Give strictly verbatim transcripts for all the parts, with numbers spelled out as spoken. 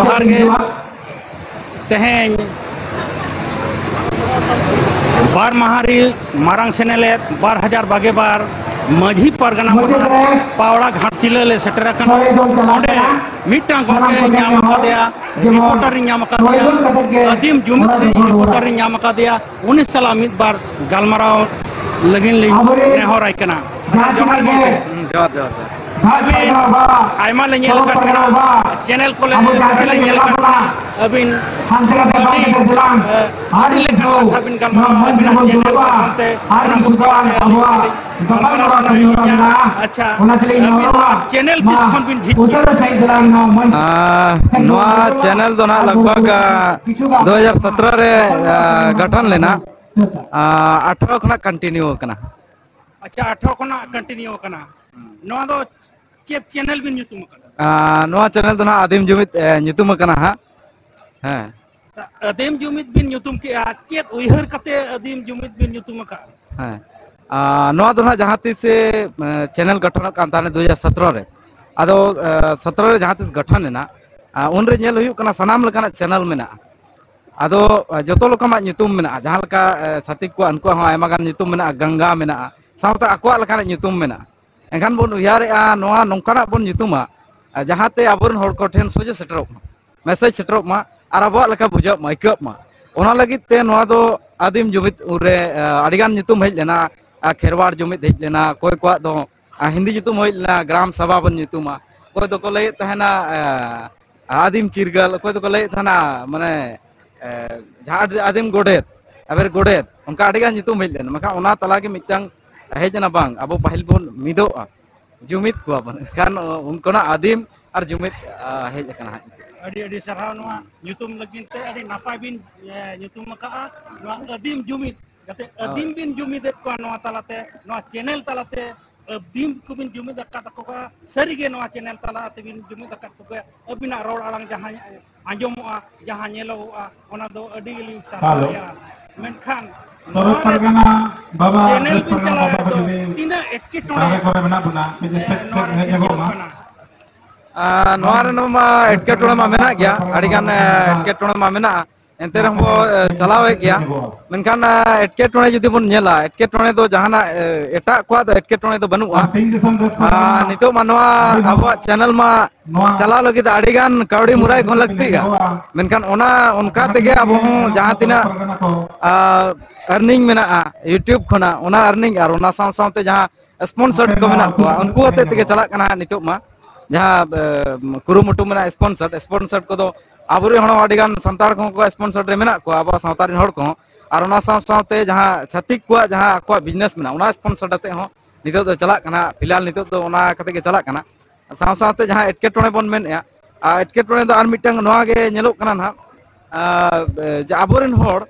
ᱡᱚᱦᱟᱨ ᱜᱮ᱾ ᱛᱮᱦᱮᱧ ᱵᱟᱨ ᱢᱟᱦᱟ ᱨᱮ ᱢᱟᱨᱟᱝ ᱥᱮᱱᱮᱞᱮᱫ ᱵᱟᱨ ᱦᱟᱡᱟᱨ ᱵᱟᱜᱮ ᱵᱟᱨ ᱢᱟᱹᱡᱷᱤ ᱯᱟᱨᱜᱟᱱᱟ ᱢᱟᱦᱟ ᱯᱟᱣᱲᱟ ᱜᱷᱟᱴᱥᱤᱞᱟᱹ ᱞᱮ ᱥᱮᱴᱮᱨ ᱟᱠᱟᱱᱟ᱾ ᱚᱸᱰᱮ ᱢᱤᱫᱴᱟᱝ ᱜᱚᱢᱠᱮ ᱧᱟᱢ ᱟᱠᱟᱫᱮᱭᱟ, ᱨᱤᱯᱳᱨᱴᱟᱨ ᱤᱧ ᱧᱟᱢ ᱟᱠᱟᱫᱮᱭᱟ, ᱟᱹᱫᱤᱢ ᱡᱩᱢᱤᱫ ᱨᱤᱱᱤᱡ ᱨᱤᱯᱳᱨᱴᱟᱨ ᱤᱧ ᱧᱟᱢ ᱟᱠᱟᱫᱮᱭᱟ᱾ ᱩᱱᱤ ᱥᱟᱞᱟᱜ ᱢᱤᱫ ᱵᱟᱨ ᱜᱟᱞᱢᱟᱨᱟᱣ ᱞᱟᱹᱜᱤᱫ ᱞᱤᱧ ᱱᱮᱦᱚᱨᱟᱭ ᱠᱟᱱᱟ᱾ ᱡᱚᱦᱟᱨ ᱜᱚᱢᱠᱮ᱾ ᱦᱩᱸ, ᱡᱚᱦᱟᱨ, ᱡᱚᱦᱟᱨ, ᱡᱚᱦᱟᱨ᱾ ᱟᱹᱵᱤᱱ ᱟᱭᱢᱟ ᱞᱮ ᱧᱮᱞ ᱟᱠᱟᱫ ᱵᱤᱱᱟ, ᱪᱮᱱᱮᱞ ᱠᱚᱞᱮ ᱞᱮ ᱧᱮᱞ ᱟᱠᱟᱫ ᱵᱤᱱᱟ᱾ ᱟᱹᱵᱤᱱ ᱟᱹᱰᱤ, ᱮ, ᱟᱹᱰᱤ ᱞᱮᱠᱟᱱ ᱠᱟᱛᱷᱟ ᱵᱤᱱ ᱜᱟᱞᱢᱟᱨᱟᱣᱟ ᱟᱹᱵᱤᱱᱟᱜ ᱪᱮᱱᱮᱞ ᱠᱚ ᱢᱟᱫᱽᱫᱷᱚᱢ ᱛᱮ, ᱚᱱᱟ ᱠᱚ ᱵᱟᱨᱮ ᱛᱮ ᱟᱹᱞᱤᱧ ᱠᱟᱹᱴᱤᱡ ᱜᱟᱞᱢᱟᱨᱟᱣ ᱥᱟᱱᱟᱭᱮᱫ ᱞᱤᱧᱟ᱾ ᱟᱪᱪᱷᱟ, ᱟᱹᱵᱤᱱ ᱱᱚᱣᱟ ᱪᱮᱱᱮᱞ ᱛᱤᱥ ᱠᱷᱚᱱ ᱵᱤᱱ ᱡᱷᱤᱡ ᱠᱮᱫᱟ? ᱟᱸ, ᱱᱚᱣᱟ ᱪᱮᱱᱮᱞ ᱫᱚ ᱱᱟᱦᱟᱜ ᱞᱟᱜᱽ ᱵᱷᱟᱜᱽ, ᱟᱸ, ᱫᱩ ᱦᱟᱡᱟᱨ ᱥᱚᱛᱨᱚ ᱨᱮ, ᱟᱸ, ᱜᱚᱴᱷᱚᱱ ᱞᱮᱱᱟ᱾ ᱟᱸ, ᱟᱴᱷᱨᱚ ᱠᱷᱚᱱᱟᱜ ᱠᱚᱱᱴᱤᱱᱤᱭᱩ ᱟᱠᱟᱱᱟ᱾ ᱟᱪᱪᱷᱟ, ᱟᱴᱷᱨᱚ ᱠᱷᱚᱱᱟᱜ ᱠᱚᱱᱴᱤᱱᱤᱭᱩ ᱟᱠᱟᱱᱟ᱾ ᱱᱚᱣᱟ ᱫᱚ ᱪᱮᱫ ᱪᱮᱱᱮᱞ ᱵᱤᱱ ᱧᱩᱛᱩᱢ ᱟᱠᱟᱫᱟ? ᱟᱸ, ᱱᱚᱣᱟ ᱪᱮᱱᱮᱞ ᱫᱚ ᱱᱟᱦᱟᱜ ᱟᱹᱫᱤᱢ ᱡᱩᱢᱤᱫ, ᱮ, ᱧᱩᱛᱩᱢ ᱟᱠᱟᱱᱟ ᱦᱟᱸᱜ᱾ ᱦᱮᱸ᱾ ᱟᱹᱫᱤᱢ ᱡᱩᱢᱤᱫ ᱵᱤᱱ ᱧᱩᱛᱩᱢ ᱠᱮᱜᱼᱟ, ᱪᱮᱫ ᱩᱭᱦᱟᱹᱨ ᱠᱟᱛᱮ ᱟᱹᱫᱤᱢ ᱡᱩᱢᱤᱫ ᱵᱤᱱ ᱧᱩᱛᱩᱢ ᱟᱠᱟᱫᱼᱟ? ᱦᱮᱸ᱾ ᱟᱸ, ᱱᱚᱣᱟ ᱫᱚ ᱱᱟᱦᱟᱜ ᱡᱟᱦᱟᱸ ᱛᱤᱥ, ᱮ, ᱪᱮᱱᱮᱞ ᱜᱚᱴᱷᱚᱱᱚᱜ ᱠᱟᱱ ᱛᱟᱦᱮᱸᱫ ᱫᱩ ᱦᱟᱡᱟᱨ ᱥᱚᱛᱨᱚ ᱨᱮ᱾ ᱟᱫᱚ, ᱮ, ᱥᱚᱛᱨᱚ ᱨᱮ ᱡᱟᱦᱟᱸ ᱛᱤᱥ ᱜᱚᱴᱷᱚᱱ ᱮᱱᱟ, ᱟ, ᱩᱱᱨᱮ ᱧᱮᱞ ᱦᱩᱭᱩᱜ ᱠᱟᱱᱟ ᱥᱟᱱᱟᱢ ᱞᱮᱠᱟᱱᱟᱜ ᱪᱮᱱᱮᱞ ᱢᱮᱱᱟᱜᱼᱟ᱾ ᱟᱫᱚ, ᱟ, ᱡᱚᱛᱚ ᱞᱮᱠᱟᱱᱟᱜ ᱧᱩᱛᱩᱢ ᱢᱮᱱᱟᱜᱼᱟ, ᱡᱟᱦᱟᱸ ᱞᱮᱠᱟ, ᱮ, ᱪᱷᱟᱹᱛᱤᱠ ᱠᱚᱣᱟᱜ, ᱩᱱᱠᱩᱣᱟᱜ ᱦᱚᱸ ᱟᱭᱢᱟ ᱜᱟᱱ ᱧᱩᱛᱩᱢ ᱢᱮᱱᱟᱜᱼᱟ, ᱜᱟᱝᱜᱟ ᱢᱮᱱᱟᱜᱼᱟ, ᱥᱟᱶᱛᱮ ᱟᱠᱚᱣᱟᱜ ᱞᱮᱠᱟᱱᱟᱜ ᱧᱩᱛᱩᱢ ᱢᱮᱱᱟᱜᱼᱟ᱾ ᱮᱱᱠᱷᱟᱱ ᱵᱚᱱ ᱩᱭᱦᱟᱹᱨᱮᱜᱼᱟ, ᱱᱚᱣᱟ ᱱᱚᱝᱠᱟᱱᱟᱜ ᱵᱚᱱ ᱧᱩᱛᱩᱢᱟ, ᱟ, ᱡᱟᱦᱟᱸᱛᱮ ᱟᱵᱚᱨᱮᱱ ᱦᱚᱲ ᱠᱚ ᱴᱷᱮᱱ ᱥᱚᱡᱷᱮ ᱥᱮᱴᱮᱨᱚᱜ ᱢᱟ, ᱢᱮᱥᱮᱡᱽ ᱥᱮᱴᱮᱨᱚᱜ ᱢᱟ, ᱟᱨ ᱟᱵᱚᱣᱟᱜ ᱞᱮᱠᱟ ᱵᱩᱡᱷᱟᱹᱜ ᱢᱟ, ᱟᱹᱭᱠᱟᱹᱜ ᱢᱟ᱾ ᱚᱱᱟ ᱞᱟᱹᱜᱤᱫ ᱛᱮ ᱱᱚᱣᱟ ᱫᱚ ᱟᱹᱫᱤᱢ ᱡᱩᱢᱤᱫ ᱩᱱᱨᱮ, ᱟ, ᱟᱹᱰᱤᱜᱟᱱ ᱧᱩᱛᱩᱢ ᱦᱮᱡ ᱞᱮᱱᱟ, ᱟ, ᱠᱷᱮᱨᱣᱟᱲ ᱡᱩᱢᱤᱫ ᱦᱮᱡ ᱞᱮᱱᱟ, ᱚᱠᱚᱭ ᱠᱚᱣᱟᱜ ᱫᱚ, ᱟ, ᱦᱤᱱᱫᱤ ᱧᱩᱛᱩᱢ ᱦᱮᱡ ᱞᱮᱱᱟ, ᱜᱨᱟᱢ ᱥᱟᱵᱷᱟ ᱵᱚᱱ ᱧᱩᱛᱩᱢᱟ, ᱚᱠᱚᱭ ᱫᱚᱠᱚ ᱞᱟᱹᱭᱮᱫ ᱛᱟᱦᱮᱱᱟ, ᱟ, ᱟᱹᱫᱤᱢ ᱪᱤᱨᱜᱟᱹᱞ, ᱚᱠᱚᱭ ᱫᱚᱠᱚ ᱞᱟᱹᱭᱮᱫ ᱛᱟᱦᱮᱱᱟ, ᱢᱟᱱᱮ, ᱮ, ᱡᱟᱦᱟᱸ ᱟᱹᱫᱤᱢ ᱜᱚᱰᱮᱛ, ᱮᱵᱟᱨ ᱜᱚᱰᱮᱛ, ᱚᱱᱠᱟ ᱟᱹᱰᱤᱜᱟᱱ ᱧᱩᱛᱩᱢ ᱦᱮᱡ ᱞᱮᱱᱟ, ᱢᱮᱱᱠᱷᱟᱱ ᱚᱱᱟ ᱛᱟᱞᱟ ᱜᱮ ᱢᱤᱫᱴᱟᱝ ᱦᱮᱡ ᱮᱱᱟ, ᱵᱟᱝ, ᱟᱵᱚ ᱯᱟᱹᱦᱤᱞ ᱵᱚᱱ ᱢᱤᱫᱚᱜᱼᱟ, ᱡᱩᱢᱤᱫ ᱠᱚᱣᱟ ᱵᱚᱱ, ᱮᱱᱠᱷᱟᱱ ᱩᱱᱠᱩᱱᱟᱜ ᱟᱹᱫᱤᱢ ᱟᱨ ᱡᱩᱢᱤᱫ, ᱟ, ᱦᱮᱡ ᱟᱠᱟᱱᱟ ᱦᱟᱸᱜ᱾ ᱟᱹᱰᱤ, ᱟᱹᱰᱤ ᱥᱟᱨᱦᱟᱣ ᱱᱚᱣᱟ ᱧᱩᱛᱩᱢ ᱞᱟᱹᱜᱤᱫ ᱛᱮ, ᱟᱹᱰᱤ ᱱᱟᱯᱟᱭ ᱵᱤᱱ, ᱮ, ᱧᱩᱛᱩᱢ ᱟᱠᱟᱫᱼᱟ, ᱱᱚᱣᱟ ᱟᱹᱫᱤᱢ ᱡᱩᱢᱤᱫ, ᱡᱟᱛᱮ ᱦᱳᱭ᱾ ᱟᱹᱫᱤᱢ ᱵᱤᱱ ᱡᱩᱢᱤᱫᱮᱫ ᱠᱚᱣᱟ ᱱᱚᱣᱟ ᱛᱟᱞᱟᱛᱮ, ᱱᱚᱣᱟ ᱪᱮᱱᱮᱞ ᱛᱟᱞᱟᱛᱮ, ᱟᱹᱫᱤᱢ ᱠᱚᱵᱤᱱ ᱡᱩᱢᱤᱫ ᱟᱠᱟᱫ ᱛᱟᱠᱚᱣᱟ᱾ ᱥᱟᱹᱨᱤᱜᱮ ᱱᱚᱣᱟ ᱪᱮᱱᱮᱞ ᱛᱟᱞᱟ ᱛᱮᱵᱤᱱ ᱡᱩᱢᱤᱫ ᱟᱠᱟᱫ ᱠᱚᱜᱮᱭᱟ᱾ ᱟᱹᱵᱤᱱᱟᱜ ᱨᱚᱲ ᱟᱲᱟᱝ ᱡᱟᱦᱟᱸ ᱟᱸᱡᱚᱢᱚᱜᱼᱟ, ᱡᱟᱦᱟᱸ ᱧᱮᱞᱚᱜᱚᱜᱼᱟ, ᱚᱱᱟ ᱫᱚ ᱟᱹᱰᱤ ᱜᱮᱞᱤᱧ ᱦᱮᱞᱳ᱾ ᱥᱟᱨᱦᱟᱣᱮᱫᱼᱟ᱾ ᱢᱮᱱᱠᱷᱟᱱ ᱛᱚᱨᱚᱯ ᱱᱚᱣᱟ ᱨᱮ ᱯᱟᱨᱜᱟᱱᱟ ᱵᱟᱵᱟ, ᱪᱮᱱᱮᱞ ᱵᱤᱱ ᱯᱟᱨᱜᱟᱱᱟ ᱪᱟᱞᱟᱣᱮᱫ ᱵᱟᱵᱟ ᱫᱚ ᱡᱩᱫᱤ ᱛᱤᱱᱟᱹᱜ ᱮᱴᱠᱮᱴᱚᱬᱮ, ᱵᱟᱦᱨᱮ ᱠᱚᱨᱮ ᱢᱮᱱᱟᱜ ᱵᱚᱱᱟ, ᱠᱟᱹᱡ ᱮ, ᱥᱴᱮᱡ ᱱᱚᱣᱟ ᱥᱮᱫ ᱨᱮ ᱦᱮᱡ ᱥᱤᱨᱡᱟᱹᱣ ᱧᱚᱜᱚᱜ ᱢᱟ᱾ ᱠᱟᱱᱟ? ᱟᱨ ᱱᱚᱣᱟ ᱨᱮᱱᱟᱜ ᱢᱟ ᱮᱴᱠᱮᱴᱚᱬᱮ ᱢᱟ ᱢᱮᱱᱟᱜ ᱜᱮᱭᱟ, ᱟᱹᱰᱤᱜᱟᱱ, ᱮ, ᱮᱴᱠᱮᱴᱚᱬᱮ ᱢᱟ ᱢᱮᱱᱟᱜᱼᱟ, ᱮᱱᱛᱮ ᱨᱮᱦᱚᱸ ᱵᱚ, ᱮ, ᱪᱟᱞᱟᱣᱮᱫ ᱜᱮᱭᱟ᱾ ᱢᱮᱱᱠᱷᱟᱱ, ᱮ, ᱮᱴᱠᱮᱴᱚᱬᱮ ᱡᱩᱫᱤ ᱵᱚᱱ ᱧᱮᱞᱟ, ᱮᱴᱠᱮᱴᱚᱬᱮ ᱫᱚ ᱡᱟᱦᱟᱱᱟᱜ, ᱮ, ᱮᱴᱟᱜ ᱠᱚᱣᱟᱜ ᱫᱚ ᱮᱴᱠᱮᱴᱚᱬᱮ ᱫᱚ ᱵᱟᱹᱱᱩᱜᱼᱟ᱾ ᱟᱨ ᱱᱤᱛᱚᱜ ᱢᱟ ᱱᱚᱣᱟ ᱟᱵᱚᱣᱟᱜ ᱪᱮᱱᱮᱞ ᱢᱟ ᱪᱟᱞᱟᱣ ᱞᱟᱹᱜᱤᱫ ᱟᱹᱰᱤᱜᱟᱱ ᱠᱟᱹᱣᱰᱤ ᱢᱩᱨᱟᱹᱭ ᱠᱚ ᱞᱟᱹᱠᱛᱤᱜᱼᱟ, ᱢᱮᱱᱠᱷᱟᱱ ᱚᱱᱟ ᱚᱱᱠᱟ ᱛᱮᱜᱮ ᱟᱵᱚ ᱦᱚᱸ ᱡᱟᱦᱟᱸ ᱛᱤᱱᱟᱹᱜ, ᱟ, ᱟᱨᱱᱤᱝ ᱢᱮᱱᱟᱜᱼᱟ YouTube ᱠᱷᱚᱱᱟᱜ, ᱚᱱᱟ ᱟᱨᱱᱤᱝ ᱟᱨ ᱚᱱᱟ ᱥᱟᱶ ᱥᱟᱶᱛᱮ ᱡᱟᱦᱟᱸ ᱥᱯᱚᱱᱥᱟᱨ ᱠᱚ ᱢᱮᱱᱟᱜ ᱠᱚᱣᱟ, ᱩᱱᱠᱩ ᱟᱛᱮ ᱛᱮᱜᱮ ᱪᱟᱞᱟᱜ ᱠᱟᱱᱟ ᱦᱟᱸᱜ ᱱᱤᱛᱚᱜ ᱢᱟ᱾ ᱡᱟᱦᱟᱸ, ᱮ, ᱠᱩᱨᱩᱢᱩᱴᱩ ᱢᱮᱱᱟᱜᱼᱟ ᱥᱯᱚᱱᱥᱟᱨ, ᱥᱯᱚᱱᱥᱟᱨ ᱠᱚᱫᱚ ᱟᱵᱚᱨᱮᱱ ᱦᱚᱲ ᱦᱚᱸ ᱟᱹᱰᱤ ᱜᱟᱱ ᱥᱟᱱᱛᱟᱲ ᱠᱚᱦᱚᱸ ᱠᱚ ᱥᱯᱚᱱᱥᱟᱨ ᱨᱮ ᱢᱮᱱᱟᱜ ᱠᱚᱣᱟ, ᱟᱵᱚᱣᱟᱜ ᱥᱟᱶᱛᱟ ᱨᱮᱱ ᱦᱚᱲ ᱠᱚᱦᱚᱸ᱾ ᱟᱨ ᱚᱱᱟ ᱥᱟᱶ ᱥᱟᱶᱛᱮ ᱡᱟᱦᱟᱸ ᱪᱷᱟᱹᱛᱤᱠ ᱠᱚᱣᱟᱜ ᱡᱟᱦᱟᱸ ᱟᱠᱚᱣᱟᱜ ᱵᱤᱡᱽᱱᱮᱥ ᱢᱮᱱᱟᱜᱼᱟ, ᱚᱱᱟ ᱥᱯᱚᱱᱥᱟᱨ ᱟᱛᱮ ᱦᱚᱸ ᱱᱤᱛᱚᱜ ᱫᱚ ᱪᱟᱞᱟᱜ ᱠᱟᱱᱟ᱾ ᱯᱷᱤᱞᱦᱟᱞ ᱱᱤᱛᱚᱜ ᱫᱚ ᱚᱱᱟ ᱠᱟᱛᱮ ᱜᱮ ᱪᱟᱞᱟᱜ ᱠᱟᱱᱟ᱾ ᱥᱟᱶ ᱥᱟᱶᱛᱮ ᱡᱟᱦᱟᱸ ᱮᱴᱠᱮᱴᱚᱬᱮ ᱵᱚᱱ ᱢᱮᱱᱮᱫᱼᱟ, ᱟᱨ ᱮᱴᱠᱮᱴᱚᱬᱮ ᱫᱚ ᱟᱨ ᱢᱤᱫᱴᱟᱝ ᱱᱚᱣᱟ ᱜᱮ ᱧᱮᱞᱚᱜ ᱠᱟᱱᱟ ᱱᱟᱦᱟᱜ, ᱟᱨ, ᱡᱮ ᱟᱵᱚᱨᱮᱱ ᱦᱚᱲ,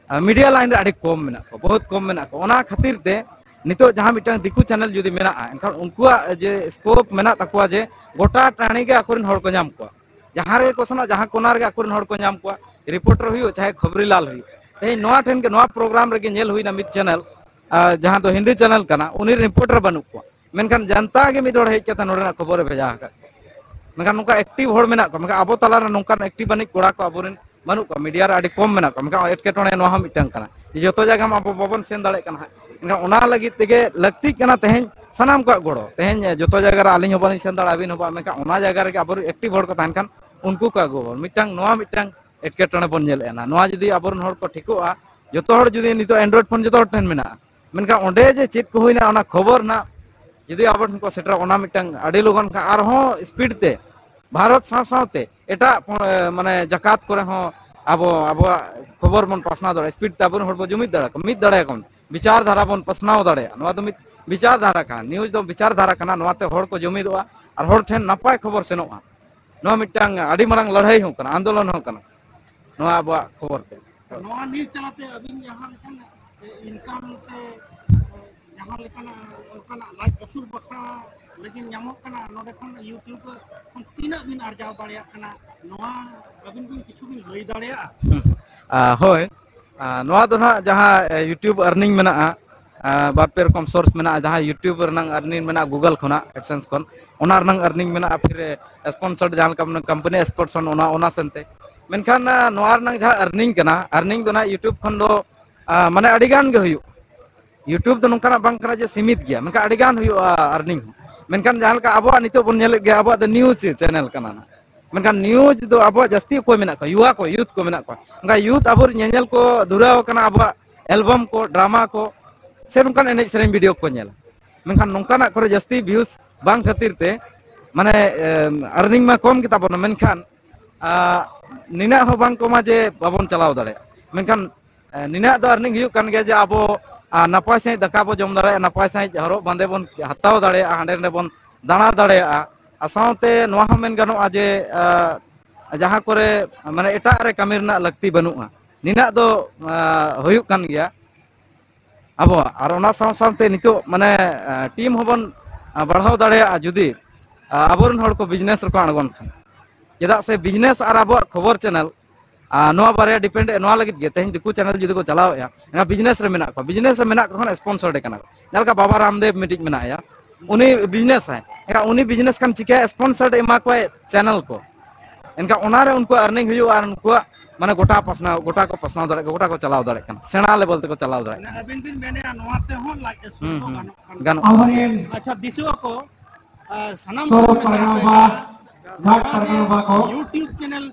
ᱟᱨ, ᱢᱤᱰᱤᱭᱟ ᱞᱟᱭᱤᱱ ᱨᱮ ᱟᱹᱰᱤ ᱠᱚᱢ ᱢᱮᱱᱟᱜ ᱠᱚᱣᱟ, ᱵᱚᱦᱩᱛ ᱠᱚᱢ ᱢᱮᱱᱟᱜ ᱠᱚᱣᱟ᱾ ᱚᱱᱟ ᱠᱷᱟᱹᱛᱤᱨ ᱛᱮ ᱱᱤᱛᱚᱜ ᱡᱟᱦᱟᱸ ᱢᱤᱫᱴᱟᱝ ᱫᱤᱠᱩ ᱪᱮᱱᱮᱞ ᱡᱩᱫᱤ ᱢᱮᱱᱟᱜᱼᱟ, ᱮᱱᱠᱷᱟᱱ ᱩᱱᱠᱩᱣᱟᱜ ᱡᱮ ᱥᱠᱳᱯ ᱢᱮᱱᱟᱜ ᱛᱟᱠᱚᱣᱟ ᱡᱮ ᱜᱚᱴᱟ ᱴᱟᱺᱰᱤ ᱜᱮ ᱟᱠᱚᱨᱮᱱ ᱦᱚᱲ ᱠᱚ ᱧᱟᱢ ᱠᱚᱣᱟ, ᱡᱟᱦᱟᱸ ᱨᱮᱜᱮ ᱠᱚ ᱥᱮᱱᱚᱜ, ᱡᱟᱦᱟᱸ ᱠᱚᱱᱟ ᱨᱮᱜᱮ ᱟᱠᱚᱨᱮᱱ ᱦᱚᱲ ᱠᱚ ᱧᱟᱢ ᱠᱚᱣᱟ, ᱨᱤᱯᱳᱨᱴᱟᱨ ᱦᱩᱭᱩᱜ ᱪᱟᱦᱮ ᱠᱷᱚᱵᱽᱨᱤ ᱞᱟᱞ ᱦᱩᱭᱩᱜ᱾ ᱛᱮᱦᱮᱧ ᱱᱚᱣᱟ ᱴᱷᱮᱱ ᱜᱮ, ᱱᱚᱣᱟ ᱯᱨᱳᱜᱨᱟᱢ ᱨᱮᱜᱮ ᱧᱮᱞ ᱦᱩᱭᱱᱟ ᱢᱤᱫ ᱪᱮᱱᱮᱞ, ᱟᱨ, ᱡᱟᱦᱟᱸ ᱫᱚ ᱦᱤᱱᱫᱤ ᱪᱮᱱᱮᱞ ᱠᱟᱱᱟ, ᱩᱱᱤ ᱨᱤᱯᱳᱨᱴᱟᱨ ᱵᱟᱹᱱᱩᱜ ᱠᱚᱣᱟ, ᱢᱮᱱᱠᱷᱟᱱ ᱡᱟᱱᱛᱟ ᱜᱮ ᱢᱤᱫ ᱦᱚᱲ ᱦᱮᱡ ᱠᱟᱛᱮ ᱱᱚᱰᱮᱱᱟᱜ ᱠᱷᱚᱵᱚᱨᱮ ᱵᱷᱮᱡᱟ ᱟᱠᱟᱫ ᱠᱚᱣᱟ᱾ ᱢᱮᱱᱠᱷᱟᱱ ᱱᱚᱝᱠᱟ ᱮᱠᱴᱤᱵᱷ ᱦᱚᱲ ᱢᱮᱱᱟᱜ ᱠᱚᱣᱟ, ᱢᱮᱱᱠᱷᱟᱱ ᱟᱵᱚ ᱛᱟᱞᱟᱨᱮ ᱱᱚᱝᱠᱟᱱ ᱮᱠᱴᱤᱵᱷ ᱟᱹᱱᱤᱡ ᱠᱚᱲᱟ ᱠᱚ ᱟᱵᱚᱨᱮᱱ ᱵᱟᱹᱱᱩᱜ ᱠᱚᱣᱟ, ᱢᱤᱰᱤᱭᱟ ᱨᱮ ᱟᱹᱰᱤ ᱠᱚᱢ ᱢᱮᱱᱟᱜ ᱠᱚᱣᱟ᱾ ᱢᱮᱱᱠᱷᱟᱱ ᱮᱴᱠᱮᱴᱚᱬᱮ ᱱᱚᱣᱟ ᱦᱚᱸ ᱢᱤᱫᱴᱟᱝ ᱠᱟᱱᱟ ᱡᱮ ᱡᱚᱛᱚ ᱡᱟᱭᱜᱟ ᱢᱟ ᱟᱵᱚ ᱵᱟᱵᱚᱱ ᱥᱮᱱ ᱫᱟᱲᱮᱭᱟᱜ ᱠᱟᱱᱟ ᱦᱟᱸᱜ᱾ ᱢᱮᱱᱠᱷᱟᱱ ᱚᱱᱟ ᱞᱟᱹᱜᱤᱫ ᱛᱮᱜᱮ ᱞᱟᱹᱠᱛᱤᱜ ᱠᱟᱱᱟ ᱛᱮᱦᱮᱧ ᱥᱟᱱᱟᱢ ᱠᱚᱣᱟᱜ ᱜᱚᱲᱚ᱾ ᱛᱮᱦᱮᱧ ᱡᱚᱛᱚ ᱡᱟᱭᱜᱟ ᱨᱮ ᱟᱹᱞᱤᱧ ᱦᱚᱸ ᱵᱟᱹᱞᱤᱧ ᱥᱮᱱ ᱫᱟᱲᱮᱭᱟᱜᱼᱟ, ᱟᱹᱵᱤᱱ ᱦᱚᱸ ᱵᱟᱝ, ᱢᱮᱱᱠᱷᱟᱱ ᱚᱱᱟ ᱡᱟᱭᱜᱟ ᱨᱮᱜᱮ ᱟᱵᱚᱨᱮᱱ ᱮᱠᱴᱤᱵᱷ ᱦᱚᱲ ᱠᱚ ᱛᱟᱦᱮᱱ ᱠᱷᱟᱱ ᱩᱱᱠᱩ ᱠᱚᱣᱟᱜ ᱜᱚᱲᱚ᱾ ᱢᱤᱫᱴᱟᱝ ᱱᱚᱣᱟ ᱢᱤᱫᱴᱟᱝ ᱮᱴᱠᱮᱴᱚᱬᱮ ᱵᱚᱱ ᱧᱮᱞᱮᱫᱼᱟ ᱱᱟᱜ᱾ ᱱᱚᱣᱟ ᱡᱩᱫᱤ ᱟᱵᱚᱨᱮᱱ ᱦᱚᱲ ᱠᱚ ᱴᱷᱤᱠᱚᱜᱼᱟ, ᱡᱚᱛᱚ ᱦᱚᱲ ᱡᱩᱫᱤ ᱱᱤᱛᱚᱜ Android ᱯᱷᱳᱱ ᱡᱚᱛᱚ ᱦᱚᱲ ᱴᱷᱮᱱ ᱢᱮᱱᱟᱜᱼᱟ, ᱢᱮᱱᱠᱷᱟᱱ ᱚᱸᱰᱮ ᱡᱮ ᱪᱮᱫ ᱠᱚ ᱦᱩᱭᱱᱟ ᱚᱱᱟ ᱠᱷᱚᱵᱚᱨ ᱱᱟᱜ ᱡᱩᱫᱤ ᱟᱵᱚ ᱴᱷᱮᱱ ᱠᱚ ᱥᱮᱴᱮᱨᱟ, ᱚᱱᱟ ᱢᱤᱫᱴᱟᱝ ᱟᱹᱰᱤ ᱞᱚᱜᱚᱱ ᱠᱷᱟᱱ ᱟᱨᱦᱚᱸ ᱥᱯᱤᱰ ᱛᱮ ᱵᱷᱟᱨᱚᱛ ᱥᱟᱶ ᱥᱟᱶᱛᱮ ᱮᱴᱟᱜ ᱯᱚ-, ᱢᱟᱱᱮ ᱡᱟᱠᱟᱛ ᱠᱚᱨᱮ ᱦᱚᱸ ᱟᱵᱚ, ᱟᱵᱚᱣᱟᱜ ᱠᱷᱚᱵᱚᱨ ᱵᱚᱱ ᱯᱟᱥᱱᱟᱣ ᱫᱟᱲᱮᱭᱟᱜᱼᱟ, ᱥᱯᱤᱰ ᱛᱮ ᱟᱵᱚᱨᱮᱱ ᱦᱚᱲ ᱵᱚ ᱡᱩᱢᱤᱫ ᱫᱟᱲᱮᱭᱟᱠᱚᱣᱟ, ᱢᱤᱫ ᱫᱟᱲᱮᱭᱟᱠᱚᱣᱟ, ᱵᱤᱪᱟᱨ ᱫᱷᱟᱨᱟ ᱵᱚᱱ ᱯᱟᱥᱱᱟᱣ ᱫᱟᱲᱮᱭᱟᱜᱼᱟ᱾ ᱱᱚᱣᱟ ᱫᱚ ᱢᱤᱫ ᱵᱤᱪᱟᱨ ᱫᱷᱟᱨᱟ ᱠᱟᱱᱟ, ᱱᱤᱭᱩᱡᱽ ᱫᱚ ᱵᱤᱪᱟᱨ ᱫᱷᱟᱨᱟ ᱠᱟᱱᱟ, ᱱᱚᱣᱟᱛᱮ ᱦᱚᱲ ᱠᱚ ᱡᱩᱢᱤᱫᱚᱜᱼᱟ ᱟᱨ ᱦᱚᱲ ᱴᱷᱮᱱ ᱱᱟᱯᱟᱭ ᱠᱷᱚᱵᱚᱨ ᱥᱮᱱᱚᱜᱼᱟ᱾ ᱱᱚᱣᱟ ᱢᱤᱫᱴᱟᱝ ᱟᱹᱰᱤ ᱢᱟᱨᱟᱝ ᱞᱟᱹᱲᱦᱟᱹᱭ ᱦᱚᱸ ᱠᱟᱱᱟ, ᱟᱱᱫᱳᱞᱚᱱ ᱦᱚᱸ ᱠᱟᱱᱟ ᱱᱚᱣᱟ ᱟᱵᱚᱣᱟᱜ ᱠᱷᱚᱵᱚᱨ ᱛᱮ᱾ ᱱᱚᱣᱟ ᱱᱤᱭᱩᱡᱽ ᱛᱟᱞᱟᱛᱮ ᱟᱹᱵᱤᱱ ᱡᱟᱦᱟᱸ ᱞᱮᱠᱟᱱ ᱤᱱᱠᱟᱢ ᱥᱮ ᱡᱟᱦᱟᱸ ᱞᱮᱠᱟᱱᱟᱜ ᱚᱱᱠᱟᱱᱟᱜ ᱞᱟᱡ ᱟᱹᱥᱩᱞ ᱵᱟᱠᱷᱨᱟ ᱞᱟᱹᱜᱤᱫ ᱧᱟᱢᱚᱜ ᱠᱟᱱᱟ, ᱱᱚᱰᱮ ᱠᱷᱚᱱ YouTube ᱠᱷᱚᱱ ᱛᱤᱱᱟᱹᱜ ᱵᱤᱱ ᱟᱨᱡᱟᱣ ᱫᱟᱲᱮᱭᱟᱜ ᱠᱟᱱᱟ, ᱱᱚᱣᱟ ᱟᱹᱵᱤᱱ ᱵᱤᱱ ᱠᱤᱪᱷᱩ ᱵᱤᱱ ᱞᱟᱹᱭ ᱫᱟᱲᱮᱭᱟᱜᱼᱟ? ᱟ, ᱦᱳᱭ, ᱟ, ᱱᱚᱣᱟ ᱫᱚ ᱱᱟᱦᱟᱜ ᱡᱟᱦᱟᱸ, ᱮ, YouTube earning ᱢᱮᱱᱟᱜᱼᱟ, ᱟᱨ ᱵᱟᱨ ᱯᱮ ᱨᱚᱠᱚᱢ ᱥᱳᱨᱥ ᱢᱮᱱᱟᱜᱼᱟ, ᱡᱟᱦᱟᱸ YouTube ᱨᱮᱱᱟᱜ ᱟᱨᱱᱤᱝ ᱢᱮᱱᱟᱜᱼᱟ, ᱜᱩᱜᱚᱞ ᱠᱷᱚᱱᱟᱜ ᱮᱰᱥᱮᱱᱥ ᱠᱷᱚᱱ, ᱚᱱᱟ ᱨᱮᱱᱟᱜ ᱟᱨᱱᱤᱝ ᱢᱮᱱᱟᱜᱼᱟ, ᱯᱷᱤᱨ ᱥᱯᱚᱱᱥᱚᱨᱰ ᱡᱟᱦᱟᱸ ᱞᱮᱠᱟ ᱠᱳᱢᱯᱟᱱᱤ ᱥᱯᱚᱱᱥᱚᱨ, ᱚᱱᱟ ᱚᱱᱟ ᱥᱮᱱᱛᱮ᱾ ᱢᱮᱱᱠᱷᱟᱱ ᱱᱚᱣᱟ ᱨᱮᱱᱟᱜ ᱡᱟᱦᱟᱸ ᱟᱨᱱᱤᱝ ᱠᱟᱱᱟ, ᱟᱨᱱᱤᱝ ᱫᱚ ᱱᱟᱦᱟᱜ YouTube ᱠᱷᱚᱱ ᱫᱚ ᱢᱟᱱᱮ ᱟᱹᱰᱤ ᱜᱟᱱ ᱜᱮ ᱦᱩᱭᱩᱜᱼᱟ᱾ YouTube ᱫᱚ ᱱᱚᱝᱠᱟᱱᱟᱜ ᱵᱟᱝ ᱠᱟᱱᱟ ᱡᱮ ᱥᱤᱢᱤᱛ ᱜᱮᱭᱟ, ᱢᱮᱱᱠᱷᱟᱱ ᱟᱹᱰᱤ ᱜᱟᱱ ᱦᱩᱭᱩᱜᱼᱟ ᱟᱨᱱᱤᱝ ᱦᱚᱸ᱾ ᱢᱮᱱᱠᱷᱟᱱ ᱡᱟᱦᱟᱸ ᱞᱮᱠᱟ ᱟᱵᱚᱣᱟᱜ ᱱᱤᱛᱚᱜ ᱵᱚᱱ ᱧᱮᱞᱮᱫ ᱜᱮᱭᱟ, ᱟᱵᱚᱣᱟᱜ ᱫᱚ ᱱᱤᱭᱩᱡᱽ ᱪᱮᱱᱮᱞ ᱠᱟᱱᱟ᱾ ᱢᱮᱱᱠᱷᱟᱱ ᱱᱤᱭᱩᱡᱽ ᱫᱚ ᱟᱵᱚᱣᱟᱜ ᱡᱟᱹᱥᱛᱤ ᱚᱠᱚᱭ ᱢᱮᱱᱟᱜ ᱠᱚᱣᱟ? ᱭᱩᱣᱟ ᱠᱚ, ᱭᱩᱛᱷ ᱠᱚ ᱢᱮᱱᱟᱜ ᱠᱚᱣᱟ᱾ ᱚᱱᱠᱟ ᱭᱩᱛᱷ ᱟᱵᱚ ᱧᱮᱧᱮᱞ ᱠᱚ ᱫᱷᱩᱨᱟᱹᱣ ᱟᱠᱟᱱᱟ, ᱟᱵᱚᱣᱟᱜ ᱮᱞᱵᱟᱢ ᱠᱚ, ᱰᱨᱟᱢᱟ ᱠᱚ, ᱥᱮ ᱱᱚᱝᱠᱟᱱ ᱮᱱᱮᱡ ᱥᱮᱨᱮᱧ ᱵᱷᱤᱰᱤᱭᱳ ᱠᱚ ᱧᱮᱞᱟ᱾ ᱢᱮᱱᱠᱷᱟᱱ ᱱᱚᱝᱠᱟᱱᱟᱜ ᱠᱚᱨᱮ ᱡᱟᱹᱥᱛᱤ ᱵᱷᱤᱭᱩᱥ ᱵᱟᱝ ᱠᱷᱟᱹᱛᱤᱨ ᱛᱮ ᱢᱟᱱᱮ ᱟᱨᱱᱤᱝ ᱢᱟ ᱠᱚᱢ ᱜᱮᱛᱟ ᱵᱚᱱᱟ, ᱢᱮᱱᱠᱷᱟᱱ ᱱᱤᱱᱟᱹᱜ ᱦᱚᱸ ᱵᱟᱝ ᱠᱚᱢᱟ ᱡᱮ ᱵᱟᱵᱚᱱ ᱪᱟᱞᱟᱣ ᱫᱟᱲᱮᱭᱟᱜᱼᱟ᱾ ᱢᱮᱱᱠᱷᱟᱱ ᱱᱤᱱᱟᱹᱜ ᱫᱚ ᱟᱨᱱᱤᱝ ᱦᱩᱭᱩᱜ ᱠᱟᱱ ᱜᱮᱭᱟ ᱡᱮ ᱟᱵᱚ ᱱᱟᱯᱟᱭ ᱥᱟᱺᱦᱤᱡ ᱫᱟᱠᱟ ᱵᱚ ᱡᱚᱢ ᱫᱟᱲᱮᱭᱟᱜᱼᱟ, ᱱᱟᱯᱟᱭ ᱥᱟᱺᱦᱤᱡ ᱦᱚᱨᱚᱜ ᱵᱟᱸᱫᱮ ᱵᱚᱱ ᱦᱟᱛᱟᱣ ᱫᱟᱲᱮᱭᱟᱜᱼᱟ, ᱦᱟᱸᱰᱮ ᱱᱟᱰᱮ ᱵᱚᱱ ᱫᱟᱬᱟ ᱫᱟᱲᱮᱭᱟᱜᱼᱟ᱾ ᱟᱨ ᱥᱟᱶᱛᱮ ᱱᱚᱣᱟ ᱦᱚᱸ ᱢᱮᱱ ᱜᱟᱱᱚᱜᱼᱟ ᱡᱮ ᱡᱟᱦᱟᱸ ᱠᱚᱨᱮ ᱢᱟᱱᱮ ᱮᱴᱟᱜ ᱨᱮ ᱠᱟᱹᱢᱤ ᱨᱮᱱᱟᱜ ᱞᱟᱹᱠᱛᱤ ᱵᱟᱹᱱᱩᱜᱼᱟ, ᱱᱤᱱᱟᱹᱜ ᱫᱚ ᱦᱩᱭᱩᱜ ᱠᱟᱱ ᱜᱮᱭᱟ ᱟᱵᱚᱣᱟᱜ᱾ ᱟᱨ ᱚᱱᱟ ᱥᱟᱶ ᱥᱟᱶᱛᱮ ᱱᱤᱛᱚᱜ ᱢᱟᱱᱮ ᱴᱤᱢ ᱦᱚᱸᱵᱚᱱ ᱵᱟᱲᱦᱟᱣ ᱫᱟᱲᱮᱭᱟᱜᱼᱟ ᱡᱩᱫᱤ ᱟᱵᱚᱨᱮᱱ ᱦᱚᱲ ᱠᱚ ᱵᱤᱡᱽᱱᱮᱥ ᱨᱮᱠᱚ ᱟᱬᱜᱚᱱ ᱠᱷᱟᱱ᱾ ᱪᱮᱫᱟᱜ ᱥᱮ ᱵᱤᱡᱽᱱᱮᱥ ᱟᱨ ᱟᱵᱚᱣᱟᱜ ᱠᱷᱚᱵᱚᱨ ᱪᱮᱱᱮᱞ, ᱱᱚᱣᱟ ᱵᱟᱨᱭᱟ ᱰᱤᱯᱮᱱᱰ ᱱᱚᱣᱟ ᱞᱟᱹᱜᱤᱫ ᱜᱮ᱾ ᱛᱮᱦᱮᱧ ᱫᱤᱠᱩ ᱪᱮᱱᱮᱞ ᱡᱩᱫᱤ ᱠᱚ ᱪᱟᱞᱟᱣᱮᱫᱼᱟ, ᱮᱱᱠᱷᱟᱱ ᱵᱤᱡᱽᱱᱮᱥ ᱨᱮ ᱢᱮᱱᱟᱜ ᱠᱚᱣᱟ, ᱵᱤᱡᱽᱱᱮᱥ ᱨᱮ ᱢᱮᱱᱟᱜ ᱠᱚ ᱠᱷᱟᱱ ᱥᱯᱚᱱᱥᱚᱨᱰ ᱠᱟᱱᱟ ᱠᱚ᱾ ᱡᱟᱦᱟᱸ ᱞᱮᱠᱟ ᱵᱟᱵᱟ ᱨᱟᱢᱫᱮᱵ ᱢᱤᱫᱴᱤᱡ ᱢᱮᱱᱟᱭᱟ, ᱩᱱᱤ ᱵᱤᱡᱽᱱᱮᱥ ᱟᱭ, ᱮᱱᱠᱷᱟᱱ ᱩᱱᱤ ᱵᱤᱡᱽᱱᱮᱥ ᱠᱷᱟᱱ ᱪᱤᱠᱟᱹᱭᱟ? ᱥᱯᱚᱱᱥᱚᱨᱰ ᱮᱢᱟ ᱠᱚᱣᱟᱭ ᱪᱮᱱᱮᱞ ᱠᱚ, ᱮᱱᱠᱷᱟᱱ ᱚᱱᱟᱨᱮ ᱩᱱᱠᱩᱣᱟᱜ ᱟᱨᱱᱤᱝ ᱦᱩᱭᱩᱜᱼᱟ ᱟᱨ ᱩᱱᱠᱩᱣᱟᱜ ᱢᱟᱱᱮ ᱜᱚᱴᱟ ᱯᱟᱥᱱᱟᱣ, ᱜᱚᱴᱟ ᱠᱚ ᱯᱟᱥᱱᱟᱣ ᱫᱟᱲᱮᱭᱟᱜ ᱠᱟᱱᱟ, ᱜᱚᱴᱟ ᱠᱚ ᱪᱟᱞᱟᱣ ᱫᱟᱲᱮᱭᱟᱜ ᱠᱟᱱᱟ, ᱥᱮᱬᱟ ᱞᱮᱵᱮᱞ ᱛᱮᱠᱚ ᱪᱟᱞᱟᱣ ᱫᱟᱲᱮᱭᱟᱜ ᱠᱟᱱᱟ᱾ ᱟᱹᱵᱤᱱ ᱵᱤᱱ ᱢᱮᱱᱮᱫᱼᱟ ᱱᱚᱣᱟ ᱛᱮᱦᱚᱸ ᱞᱟᱡ ᱟᱹᱥᱩᱞ ᱦᱩᱸ, ᱦᱚᱸ ᱦᱩᱸ᱾ ᱜᱟᱱᱚᱜ ᱠᱟᱱᱟ᱾ ᱜᱟᱱᱚᱜ ᱠᱟᱱᱟ᱾ ᱟᱪᱪᱷᱟ, ᱫᱤᱥᱩᱣᱟ ᱠᱚ, ᱥᱟᱱᱟᱢ ᱠᱚ ᱢᱮᱛᱟ ᱯᱮ ᱠᱟᱱᱟ, ᱱᱚᱣᱟ ᱡᱮ YouTube ᱪᱮᱱᱮᱞ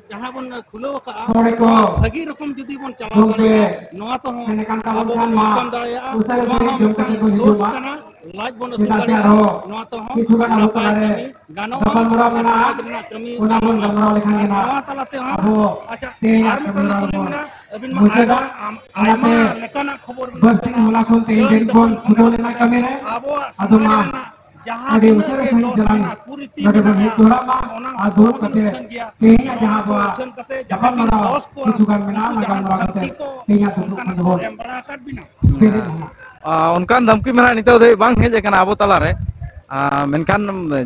ᱡᱟᱦᱟᱸ ᱵᱚᱱ ᱠᱷᱩᱞᱟᱹᱣ ᱟᱠᱟᱫᱼᱟ, ᱵᱷᱟᱹᱜᱤ ᱨᱚᱠᱚᱢ ᱡᱩᱫᱤ ᱵᱚᱱ ᱪᱟᱞᱟᱣ ᱫᱟᱲᱮᱭᱟᱜᱼᱟ, ᱱᱚᱣᱟ ᱛᱮᱦᱚᱸ ᱟᱵᱚ ᱵᱚᱱ ᱤᱱᱠᱟᱢ ᱫᱟᱲᱮᱭᱟᱜᱼᱟ᱾ ᱱᱚᱣᱟ ᱦᱚᱸ ᱢᱤᱫᱴᱟᱝ ᱥᱳᱨᱥ ᱠᱟᱱᱟ, ᱞᱟᱡ ᱵᱚᱱ ᱟᱹᱥᱩᱞ ᱫᱟᱲᱮᱭᱟᱜᱼᱟ᱾ ᱱᱚᱣᱟ ᱛᱮᱦᱚᱸ ᱱᱟᱯᱟᱭ ᱠᱟᱹᱢᱤ ᱜᱟᱱᱚᱜᱼᱟ᱾ ᱥᱚᱢᱟᱡᱽ ᱨᱮᱱᱟᱜ ᱠᱟᱹᱢᱤ ᱜᱟᱱᱚᱜᱼᱟ᱾ ᱟᱨ ᱱᱚᱣᱟ ᱛᱟᱞᱟ ᱛᱮᱦᱚᱸ, ᱟᱪᱪᱷᱟ, ᱟᱨ ᱢᱤᱫᱴᱟᱝ ᱡᱩᱫᱤ ᱵᱚᱱ ᱢᱮᱱᱟ, ᱟᱹᱵᱤᱱ ᱢᱟ ᱟᱭᱢᱟ, ᱟᱭᱢᱟ ᱞᱮᱠᱟᱱᱟᱜ ᱠᱷᱚᱵᱚᱨ ᱵᱤᱱ ᱵᱟᱹᱲᱛᱤ ᱯᱟᱥᱱᱟᱣᱟ᱾ ᱚᱱᱟᱛᱮ ᱛᱮᱦᱮᱧ ᱫᱤᱱ ᱵᱚᱱ ᱪᱷᱩᱴᱟᱹᱣ ᱞᱮᱱᱟ ᱠᱟᱹᱢᱤ ᱨᱮ᱾ ᱟᱵᱚᱣᱟᱜ ᱟᱫᱚ ᱥᱚᱢᱟᱡᱽ ᱢᱟ ᱨᱮᱱᱟᱜ ᱡᱟᱦᱟᱸ ᱟᱹᱰᱤ ᱛᱤᱱᱟᱹᱜ ᱩᱥᱟᱹᱨᱟ ᱜᱮ ᱥᱟᱺᱦᱤᱡ ᱫᱚᱥ ᱪᱟᱞᱟᱜ ᱢᱮᱱᱟᱜᱼᱟ, ᱠᱩᱨᱤᱛᱤ ᱱᱚᱰᱮ ᱵᱚᱱ ᱢᱮᱱᱟᱜᱼᱟ, ᱦᱮᱡ ᱡᱚᱲᱟᱜ ᱢᱟ ᱚᱱᱟ ᱟᱨ ᱫᱩᱲᱩᱵ ᱠᱚ ᱠᱟᱛᱮ ᱩᱪᱷᱟᱹᱱ ᱠᱟᱛᱮ ᱛᱮᱦᱮᱧᱟᱜ ᱡᱟᱦᱟᱸ ᱱᱚᱣᱟ ᱠᱚ ᱟᱵᱚᱣᱟᱜ ᱩᱪᱷᱟᱹᱱ ᱠᱟᱛᱮ ᱡᱟᱦᱟᱸ ᱵᱤᱱ ᱜᱟᱞᱢᱟᱨᱟᱣ ᱫᱚᱥ ᱠᱚᱣᱟ, ᱠᱤᱪᱷᱩ ᱜᱟᱱ ᱢᱮᱱᱟᱜᱼᱟ, ᱩᱱᱠᱩ ᱚᱱᱟ ᱡᱟᱦᱟᱸ ᱜᱟᱞᱢᱟᱨᱟᱣ ᱠᱟᱛᱮ ᱫᱷᱟᱹᱢᱠᱤ ᱠᱚ ᱛᱮᱦᱮᱧᱟᱜ ᱫᱩᱯᱲᱩᱵ ᱚᱱᱠᱟᱱᱟᱜ ᱠᱷᱚᱱ ᱠᱚ ᱵᱚᱱ ᱮᱢ ᱵᱟᱲᱟ ᱟᱠᱟᱫ ᱵᱤᱱᱟ? ᱛᱮᱦᱮᱧ ᱦᱚᱸ᱾ ᱟᱨ ᱚᱱᱠᱟᱱ ᱫᱷᱟᱢᱠᱤ ᱢᱮᱱᱟᱜᱼᱟ ᱱᱤᱛᱚᱜ ᱫᱷᱟᱹᱵᱤᱡ ᱵᱟᱝ ᱦᱮᱡ ᱟᱠᱟᱱᱟ ᱟᱵᱚ ᱛᱟᱞᱟᱨᱮ᱾ ᱟᱨ ᱢᱮᱱᱠᱷᱟᱱ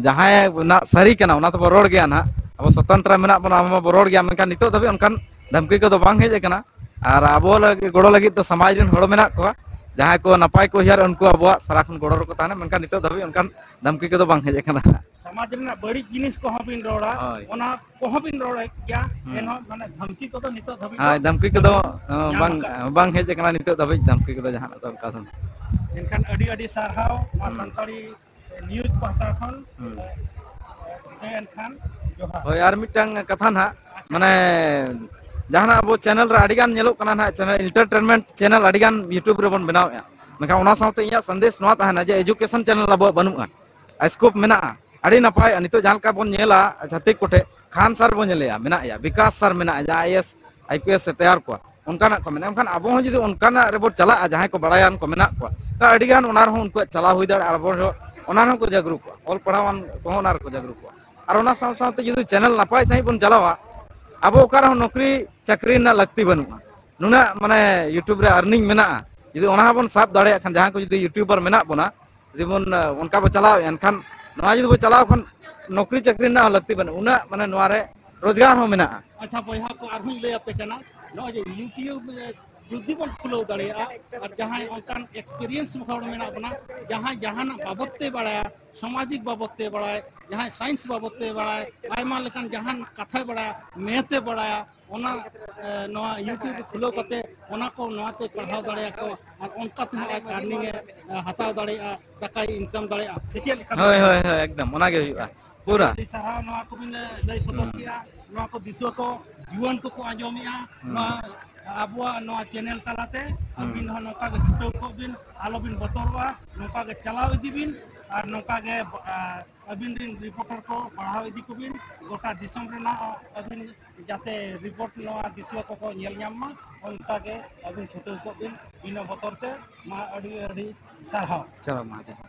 ᱡᱟᱦᱟᱸᱭ ᱨᱮᱱᱟᱜ ᱥᱟᱹᱨᱤ ᱠᱟᱱᱟ ᱚᱱᱟ ᱫᱚᱵᱚ ᱨᱚᱲ ᱜᱮᱭᱟ ᱱᱟᱦᱟᱜ, ᱟᱵᱚ ᱥᱚᱛᱚᱱᱛᱨᱚ ᱢᱮᱱᱟᱜ ᱵᱚᱱᱟ, ᱟᱵᱚ ᱢᱟᱵᱚ ᱨᱚᱲ ᱜᱮᱭᱟ, ᱢᱮᱱᱠᱷᱟᱱ ᱱᱤᱛᱚᱜ ᱫᱷᱟᱹᱵᱤᱡ ᱚᱱᱠᱟᱱ ᱫᱷᱟᱢᱠᱤ ᱠᱚᱫᱚ ᱵᱟᱝ ᱦᱮᱡ ᱟᱠᱟᱱᱟ᱾ ᱟᱨ ᱟᱵᱚ ᱞᱟᱹᱜᱤᱫ, ᱜᱚᱲᱚ ᱞᱟᱹᱜᱤᱫ ᱫᱚ ᱥᱚᱢᱟᱡᱽ ᱨᱮᱱ ᱦᱚᱲ ᱢᱮᱱᱟᱜ ᱠᱚᱣᱟ, ᱡᱟᱦᱟᱸᱭ ᱠᱚ ᱱᱟᱯᱟᱭ ᱠᱚ ᱩᱭᱦᱟᱹᱨ, ᱩᱱᱠᱩ ᱟᱵᱚᱣᱟᱜ ᱥᱟᱨᱟ ᱠᱷᱚᱱ ᱜᱚᱲᱚ ᱨᱮᱠᱚ ᱛᱟᱦᱮᱱᱟ, ᱢᱮᱱᱠᱷᱟᱱ ᱱᱤᱛᱚᱜ ᱫᱷᱟᱹᱵᱤᱡ ᱚᱱᱠᱟᱱ ᱫᱷᱟᱢᱠᱤ ᱠᱚᱫᱚ ᱵᱟᱝ ᱦᱮᱡ ᱟᱠᱟᱱᱟ᱾ ᱥᱚᱢᱟᱡᱽ ᱨᱮᱱᱟᱜ ᱵᱟᱹᱲᱤᱡ ᱡᱤᱱᱤᱥ ᱠᱚᱦᱚᱸ ᱵᱤᱱ ᱨᱚᱲᱟ, ᱦᱳᱭ᱾ ᱚᱱᱟ ᱠᱚᱦᱚᱸ ᱵᱤᱱ ᱨᱚᱲᱮᱫ ᱜᱮᱭᱟ, ᱦᱩᱸ᱾ ᱮᱱᱦᱚᱸ ᱢᱟᱱᱮ ᱫᱷᱟᱢᱠᱤ ᱠᱚᱫᱚ ᱱᱤᱛᱚᱜ ᱫᱷᱟᱹᱵᱤᱡ ᱦᱳᱭ, ᱫᱚ ᱫᱷᱟᱢᱠᱤ ᱠᱚᱫᱚ, ᱵᱟᱵᱤᱱ ᱚ, ᱧᱟᱢ ᱵᱟᱝ, ᱟᱠᱟᱫᱼᱟ᱾ ᱵᱟᱝ ᱦᱮᱡ ᱟᱠᱟᱱᱟ ᱱᱤᱛᱚᱜ ᱫᱷᱟᱹᱵᱤᱡ ᱫᱷᱟᱢᱠᱤ ᱠᱚᱫᱚ ᱡᱟᱦᱟᱱᱟᱜ ᱫᱚ ᱚᱱᱠᱟ ᱫᱚ᱾ ᱮᱱᱠᱷᱟᱱ ᱟᱹᱰᱤ ᱟᱹᱰᱤ ᱥᱟᱨᱦᱟᱣ ᱱᱚᱣᱟ ᱦᱩᱸ᱾ ᱥᱟᱱᱛᱟᱲᱤ ᱱᱤᱭᱩᱡᱽ ᱯᱟᱦᱴᱟ ᱠᱷᱚᱱ᱾ ᱦᱩᱸ᱾ ᱮᱱᱠᱷᱟᱱ ᱡᱚᱦᱟᱨ᱾ ᱦᱳᱭ, ᱟᱨ ᱢᱤᱫᱴᱟᱝ ᱠᱟᱛᱷᱟ ᱱᱟᱦᱟᱜ, ᱟᱪᱪᱷᱟ᱾ ᱢᱟᱱᱮ ᱡᱟᱦᱟᱱᱟᱜ ᱟᱵᱚ ᱪᱮᱱᱮᱞ ᱨᱮ ᱟᱹᱰᱤᱜᱟᱱ ᱧᱮᱞᱚᱜ ᱠᱟᱱᱟ ᱱᱟᱦᱟᱜ, ᱪᱮᱱᱮᱞ, entertainment channel ᱟᱹᱰᱤᱜᱟᱱ YouTube ᱨᱮᱵᱚᱱ ᱵᱮᱱᱟᱣᱮᱫᱼᱟ, ᱢᱮᱱᱠᱷᱟᱱ ᱚᱱᱟ ᱥᱟᱶᱛᱮ ᱤᱧᱟᱹᱜ ᱥᱟᱸᱫᱮᱥ ᱱᱚᱣᱟ ᱛᱟᱦᱮᱱᱟ ᱡᱮ education channel ᱟᱵᱚᱣᱟᱜ ᱵᱟᱹᱱᱩᱜᱼᱟ, scope ᱢᱮᱱᱟᱜᱼᱟ, ᱟᱹᱰᱤ ᱱᱟᱯᱟᱭ᱾ ᱱᱤᱛᱚᱜ ᱡᱟᱦᱟᱸ ᱞᱮᱠᱟ ᱵᱚᱱ ᱧᱮᱞᱟ ᱪᱷᱟᱹᱛᱤᱠ ᱠᱚᱴᱷᱮᱱ, ᱠᱷᱟᱱ ᱥᱟᱨ ᱵᱚᱱ ᱧᱮᱞᱮᱭᱟ, ᱢᱮᱱᱟᱜ ᱭᱟ, ᱵᱤᱠᱟᱥ ᱥᱟᱨ ᱢᱮᱱᱟᱜᱼᱟ, ᱡᱟᱦᱟᱸ IAS, IPS ᱮ ᱛᱮᱭᱟᱨ ᱠᱚᱣᱟ, ᱚᱱᱠᱟᱱᱟᱜ ᱠᱚ ᱢᱮᱱᱟᱜᱼᱟ᱾ ᱢᱮᱱᱠᱷᱟᱱ ᱟᱵᱚ ᱦᱚᱸ ᱡᱩᱫᱤ ᱚᱱᱠᱟᱱᱟᱜ ᱨᱮᱵᱚᱱ ᱪᱟᱞᱟᱜᱼᱟ, ᱡᱟᱦᱟᱸᱭ ᱠᱚ ᱵᱟᱲᱟᱭᱟᱱ ᱠᱚ ᱢᱮᱱᱟᱜ ᱠᱚᱣᱟ, ᱛᱚ ᱟᱹᱰᱤᱜᱟᱱ ᱚᱱᱟ ᱨᱮᱦᱚᱸ ᱩᱱᱠᱩᱣᱟᱜ ᱪᱟᱞᱟᱣ ᱦᱩᱭ ᱫᱟᱲᱮᱭᱟᱜᱼᱟ, ᱟᱵᱚ ᱦᱚᱸ ᱚᱱᱟ ᱨᱮᱦᱚᱸ ᱠᱚ ᱡᱟᱜᱽᱨᱩᱠᱚᱜᱼᱟ, ᱚᱞ ᱯᱟᱲᱦᱟᱣᱟᱱ ᱠᱚᱦᱚᱸ ᱚᱱᱟ ᱨᱮᱠᱚ ᱡᱟᱜᱽᱨᱩᱠᱚᱜᱼᱟ᱾ ᱟᱨ ᱚᱱᱟ ᱥᱟᱶ ᱥᱟᱶᱛᱮ ᱡᱩᱫᱤ ᱪᱮᱱᱮᱞ ᱱᱟᱯᱟᱭ ᱥᱟᱺᱦᱤᱡ ᱵᱚᱱ ᱪᱟᱞᱟᱣᱟ, ᱟᱵᱚ ᱚᱠᱟ ᱨᱮᱦᱚᱸ ᱱᱚᱠᱨᱤ ᱪᱟᱹᱠᱨᱤ ᱨᱮᱱᱟᱜ ᱞᱟᱹᱠᱛᱤ ᱵᱟᱹᱱᱩᱜᱼᱟ, ᱱᱩᱱᱟᱹᱜ ᱢᱟᱱᱮ YouTube ᱨᱮ earning ᱢᱮᱱᱟᱜᱼᱟ, ᱡᱩᱫᱤ ᱚᱱᱟ ᱦᱚᱸᱵᱚᱱ ᱥᱟᱵ ᱫᱟᱲᱮᱭᱟᱜ ᱠᱷᱟᱱ, ᱡᱟᱦᱟᱸ ᱠᱚ ᱡᱩᱫᱤ YouTuber ᱢᱮᱱᱟᱜ ᱵᱚᱱᱟ, ᱡᱩᱫᱤ ᱵᱚᱱ, ᱚᱱᱠᱟ ᱵᱚ ᱪᱟᱞᱟᱣᱮᱫᱼᱟ, ᱮᱱᱠᱷᱟᱱ ᱱᱚᱣᱟ ᱡᱩᱫᱤ ᱵᱚ ᱪᱟᱞᱟᱣ ᱠᱷᱟᱱ ᱱᱚᱠᱨᱤ ᱪᱟᱹᱠᱨᱤ ᱨᱮᱱᱟᱜ ᱦᱚᱸ ᱞᱟᱹᱠᱛᱤ ᱵᱟᱹᱱᱩᱜᱼᱟ, ᱩᱱᱟᱹᱜ ᱢᱟᱱᱮ ᱱᱚᱣᱟ ᱨᱮ ᱨᱳᱡᱽᱜᱟᱨ ᱦᱚᱸ ᱢᱮᱱᱟᱜᱼᱟ᱾ ᱟᱪᱪᱷᱟ ᱵᱚᱭᱦᱟ ᱠᱚ, ᱟᱨᱦᱚᱸᱧ ᱞᱟᱹᱭ ᱟᱯᱮ ᱠᱟᱱᱟ, ᱱᱚᱜᱼᱚᱭ ᱡᱮ YouTube ᱡᱩᱫᱤ ᱵᱚᱱ ᱠᱷᱩᱞᱟᱹᱣ ᱫᱟᱲᱮᱭᱟᱜᱼᱟ, ᱟᱨ ᱡᱟᱦᱟᱸᱭ ᱚᱱᱠᱟᱱ experience ᱦᱚᱲ ᱢᱮᱱᱟᱜ ᱵᱚᱱᱟ, ᱡᱟᱦᱟᱸᱭ ᱡᱟᱦᱟᱱᱟᱜ ᱵᱟᱵᱚᱫ ᱛᱮ ᱵᱟᱲᱟᱭᱟ, ᱥᱟᱢᱟᱡᱤᱠ ᱵᱟᱵᱚᱫ ᱛᱮ ᱵᱟᱲᱟᱭ, ᱡᱟᱦᱟᱸᱭ science ᱵᱟᱵᱚᱫ ᱛᱮ ᱵᱟᱲᱟᱭ, ᱟᱭᱢᱟ ᱞᱮᱠᱟᱱ ᱡᱟᱦᱟᱱ ᱠᱟᱛᱷᱟᱭ ᱵᱟᱲᱟᱭᱟ, math ᱮ ᱵᱟᱲᱟᱭᱟ, ᱚᱱᱟ, ᱮ, ᱱᱚᱣᱟ YouTube ᱠᱷᱩᱞᱟᱹᱣ ᱠᱟᱛᱮ ᱚᱱᱟ ᱠᱚ ᱱᱚᱣᱟ ᱛᱮ ᱯᱟᱲᱦᱟᱣ ᱫᱟᱲᱮᱭᱟᱠᱚ, ᱟᱨ ᱚᱱᱠᱟ ᱛᱮᱦᱚᱸ ᱟᱡ earning ᱮ, ᱮ, ᱦᱟᱛᱟᱣ ᱫᱟᱲᱮᱭᱟᱜᱼᱟ, ᱴᱟᱠᱟᱭ income ᱫᱟᱲᱮᱭᱟᱜᱼᱟ᱾ ᱥᱮ ᱪᱮᱫ ᱞᱮᱠᱟ ᱵᱮᱱ ᱦᱳᱭ, ᱢᱮᱱᱟ? ᱦᱳᱭ, ᱦᱳᱭ, ᱮᱠᱫᱚᱢ ᱚᱱᱟ ᱜᱮ ᱦᱩᱭᱩᱜᱼᱟ ᱯᱩᱨᱟᱹ᱾ ᱟᱹᱰᱤ ᱥᱟᱨᱦᱟᱣ ᱱᱚᱣᱟ ᱠᱚᱵᱤᱱ ᱞᱟᱹᱭ ᱥᱚᱫᱚᱨ ᱦᱩᱸ᱾ ᱠᱮᱜᱼᱟ᱾ ᱱᱚᱣᱟ ᱠᱚ ᱫᱤᱥᱩᱣᱟᱹ ᱠᱚ ᱡᱩᱣᱟᱹᱱ ᱠᱚᱠᱚ ᱟᱸᱡᱚᱢᱮᱜᱼᱟ, ᱦᱩᱸ᱾ ᱱᱚᱣᱟ ᱟᱵᱚᱣᱟᱜ ᱱᱚᱣᱟ channel ᱛᱟᱞᱟᱛᱮ ᱦᱩᱸ᱾ ᱟᱹᱵᱤᱱ ᱦᱚᱸ ᱱᱚᱝᱠᱟ ᱜᱮ ᱪᱷᱩᱴᱟᱹᱣ ᱠᱚᱜ ᱵᱤᱱ, ᱟᱞᱚᱵᱤᱱ ᱵᱚᱛᱚᱨᱚᱜᱼᱟ, ᱱᱚᱝᱠᱟ ᱜᱮ ᱪᱟᱞᱟᱣ ᱤᱫᱤ ᱵᱤᱱ, ᱟᱨ ᱱᱚᱝᱠᱟ ᱜᱮ, ᱟ, ᱟᱹᱵᱤᱱ ᱨᱤᱱ reporter ᱠᱚ ᱵᱟᱲᱦᱟᱣ ᱤᱫᱤ ᱠᱚᱵᱤᱱ, ᱜᱚᱴᱟ ᱫᱤᱥᱚᱢ ᱨᱮᱱᱟᱜ ᱟᱹᱵᱤᱱ ᱡᱟᱛᱮ report ᱱᱚᱣᱟ ᱫᱤᱥᱩᱣᱟᱹ ᱠᱚᱠᱚ ᱧᱮᱞ ᱧᱟᱢ ᱢᱟ, ᱚᱱᱠᱟ ᱜᱮ ᱟᱹᱵᱤᱱ ᱪᱷᱩᱴᱟᱹᱣ ᱠᱚᱜ ᱵᱤᱱ ᱵᱤᱱᱟᱹ ᱵᱚᱛᱚᱨ ᱛᱮ᱾ ᱢᱟ ᱟᱹᱰᱤ ᱟᱹᱰᱤ ᱥᱟᱨᱦᱟᱣ᱾ ᱪᱚᱞᱚ ᱢᱟ, ᱡᱚᱦᱟᱨ᱾